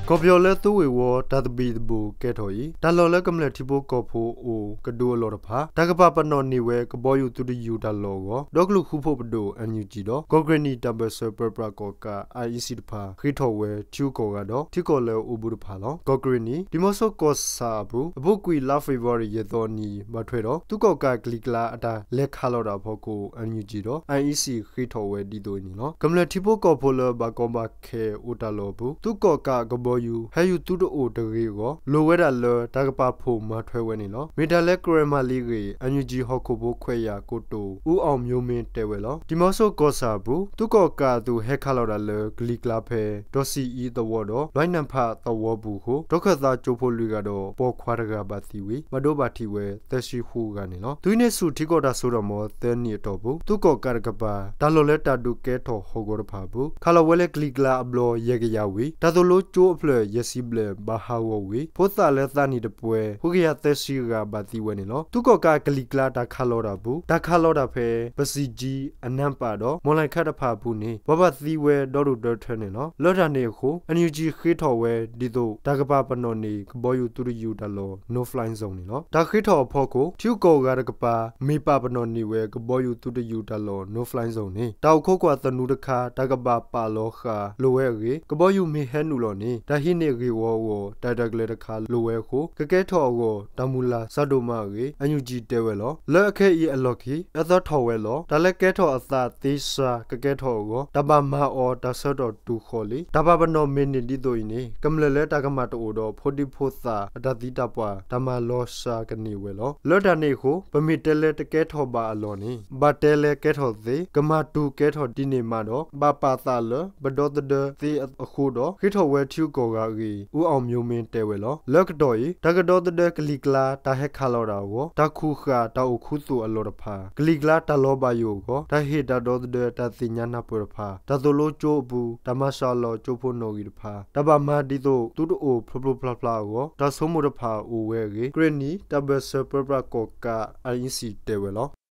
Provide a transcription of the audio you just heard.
ကီၢ်ပယီၤလၢသုးဂ့ၢ်ဝီ တၢ်သဘံၣ်သဘုၣ်ကဲထီၣ်အံၤ တၢ်လီၢ်လၢကမျၢၢ်ထံဖိကီၢ်ဖိအိၣ်ကဒုအလီၢ်တဖၣ် တၢ်ကပာ်ပနီၣ်န့ၢ်ဝဲ ကဘီယူၤသုးတယူၤတၢ်လီၢ်အဂီၢ် ဒီကလုာ်ဃူဖိးပဒိၣ် NUG ဒီး ကီၢ်ကရ့ၣ်နံၣ်တၢ်ဘၢၣ်စၢၤပၢပြးကီၢ်ကး IEC တဖၣ် ဃ့ထီၣ်ဝဲထံဂုၤကီၢ်ဂၤဒီး ထံကီၢ်လၢအိၣ်ဘူးတဖၣ်လီၤ. ကီၢ်ကရ့ၣ်နံၣ် ဒံၣ်မီၣ်စိကီၢ်ဆၣ်အပူၤ အပူၤကွံာ်လါဖ့ၤဘြူၤအါရံၤ ယဲၢ်သီအနံၤ ဘၣ်ထွဲဒီး သုးကီၣ်ကးကလံၤကျါအတၢ်လဲၤခးလီၤတၢ်အဖီခိၣ် NUG ဒီး IEC ဃ့ထီၣ်ဝဲဒ်သိးအံၤန့ၣ်လီၤ. ကမျၢၢ်ထံဖိကီၢ်ဖိလၢဘၣ်ကီဘၣ်ခဲအိၣ်တၢ်လီၢ်အပူၤ သုးကီၣ်ကးကဘီယူၤ ဟဲယူၤသုတအိၣ်တဂ့ၤအဂီၢ် လိၣ်ဝဲဒၣ်လၢတၢ်ကပာ်ဖှိၣ်မၤထွဲဝဲန့ၣ်လီၤ. မ့ၢ်တၢ်လၢကရၢမၤလံအဂ့ၢ် NUG ဟီၣ်ခိၣ်ဖိခွဲးယာ်ကိတိာ် ဦးအောင်မျိုးမင်း တဲဝဲလီၤ. ဒံၣ်မီၣ်စိကီၢ်ဆၣ်အပူၤ သုးကီၣ်ကးအသုးဟဲခးလီၤတၢ်လၢကလံၤကျါဖဲ ဒီၣ်စံၣ်အံသဝီဒီး လွဲနၢ်ဖးသဝီပူၤအဃိ ဒီးခၢၣ်သးကၠိဖိလွံၢ်ဂၤဒီး ပိာ်ခွါတဂၤဘၣ်သံဝံၤ ဘၣ်ဒိဘၣ်ထံးဝဲသၢဆံဃုဂၤန့ၣ်လီၤ. တုၤန့ၣ်ဆူၣ်ထံကီၢ်တၢ်စိတၢ်ကမီၤသၢနံၣ်အတီၢ်ပူၤ သုးကီၣ်ကးတကပၤ တၢ်လီၢ်လၢတၢ်ဒုးကဲထီၣ်ဟီၣ်ကဝီၤတဖၣ်အပူၤ ခးလီၤဝဲလၢကလံၤကျါအဘျီယဲၢ်ကယၤဝံၤ တၢ်သိၣ်လိကၠိအဖျၢၣ်ယဲၢ်ဆံဘျဲၣ်ဘၣ်ဟးဂီၤဝံၤ ဖိသၣ်လၢသးနံၣ်တပှဲၤ ဃုကယၤသၢဆံဂၤဘၣ်သံဝဲန့ၣ်လီၤ. သုးကီၣ်ကးကလံၤကျါတၢ်ခးလီၤတၢ်အပူၤ တၢ်ခးလီၤတၢ်ဖဲ ပစံၣ်ကၠံ အနၢ်ပၣ်ဒီး မီၣ်လဲၣ်ခၢၣ်တဖၣ်အပူၤန့ၣ် ပှၤဘၣ်သံဝဲဒီဒူၣ်ဒီထၢန့ၣ်လီၤ. လၢတၢ်န့ၣ်အဃိ NUG ဃ့ထီၣ်ဝဲဒ်သိး တၢ်ကပာ်ပနီၣ်န့ၢ် ကဘီယူၤသုးတယူၤတၢ်လီၢ် No Fly Zone န့ၣ်လီၤ. တၢ်ဃ့ထီၣ်အဖီခိၣ် ထံဂုၤကီၢ်ဂၤတကပၤ မ့ၢ်ပာ်ပနီၣ်န့ၢ်ဝဲ ကဘီယူၤသုးတယူၤတၢ်လီၢ် No Fly Zone န့ၣ် တၢ်အိၣ်ခိးကွၢ်သနူတခါ တၢ်ကဘၣ်ပာ်လီၤဃာ်လိၣ်ဝဲအဂ့ၢ် ကဘီယူၤမ့ၢ်ဟဲနုာ်လီၤန့ၣ် တၢ်ဟံးန့ၢ်အဂ့ၢ်ဝီအဂီၢ် တၢ်ရဲၣ်တၢ်ကျဲၤတခါလိၣ်ဝဲအဃိ ကကဲထီၣ်အဂီၢ် တၢ်မုၢ်လၢ်စှၤဒိၣ်မးအဂ့ၢ် NUG တဲဝဲလီၤ. လၢအခဲအံၤအလီၢ်ခံ အသးထီၣ်ဝဲလီၤ. တၢ်လၢကဲထီၣ်အသးသ့စှၤကကဲထီၣ်အဂီၢ် တၢ်ဘၣ်မၤအီၤတၢ်ဆၢကတီၢ်တုၤဃီၤလံ. တၢ်ပာ်ပနီၣ်မ့ၢ်န့ၢ်ဒ်သိးအံၤန့ၣ် ကမျၢၢ်လၢတၢ်ကမၣ်တအိၣ်ဒီး ဖိဒံဖိသၣ်အတၢ်သံတၢ်ပှၢ် တၢ်မၤလီၤစှၤကန့ၢ်ဝဲလီၤ. လၢတၢ်န့ၣ်အဃိ ပမ့ၢ်တဲလၢတကဲထီၣ်ဘၣ်အလီၢ်န့ၣ် ဘၣ်တဲလၢကဲထီၣ်သ့ ကမၤတုၤကဲထီၣ်ဒ်န့ၣ်မးဒီး ဘၣ်ပာ်သးလၢပဒီသဒၢသ့အဃိဒီး ဃ့ထီၣ်ဝဲထံဂုၤကီၢ်ဂၤအဂ့ၢ် ဦးအောင်မျိုးမင်း တဲဝဲလီၤ. လၢကတီၢ်အံၤ တၢ်ကဒီသဒၢကလံၤကျါ တၢ်ဟဲခးလီၤတၢ်အဂီၢ် တၢ်ခူၣ်ဃာ်တၢ်အိၣ်ခူသူၣ်အလီၢ်တဖၣ် ကလံၤကျါတၢ်လီၤဘၣ်ယိၣ်အဂီၢ် တၢ်ဟ့ၣ်တၢ်ဒီသဒၢတၢ်သ့ၣ်ညါနၢ်ပၢၢ်တဖၣ် တၢ်သိၣ်လိကၠိအပူၤ တၢ်မၤစှၤလီၤကၠိဖိနီၣ်ဂံၢ်တဖၣ် တၢ်ဘၣ်မၤဒ်သိးသုတအိၣ်ဖျိဖျိဖျါဖျါအဂီၢ် တၢ်ဆိကမိၣ်တဖၣ်အိၣ်ဝဲအဂ့ၢ် ကရ့ၣ်နံၣ် တၢ်ဘၢၣ်စၢၤပၢပြးကီၢ်ကး IEC တဲဝဲလီၤ.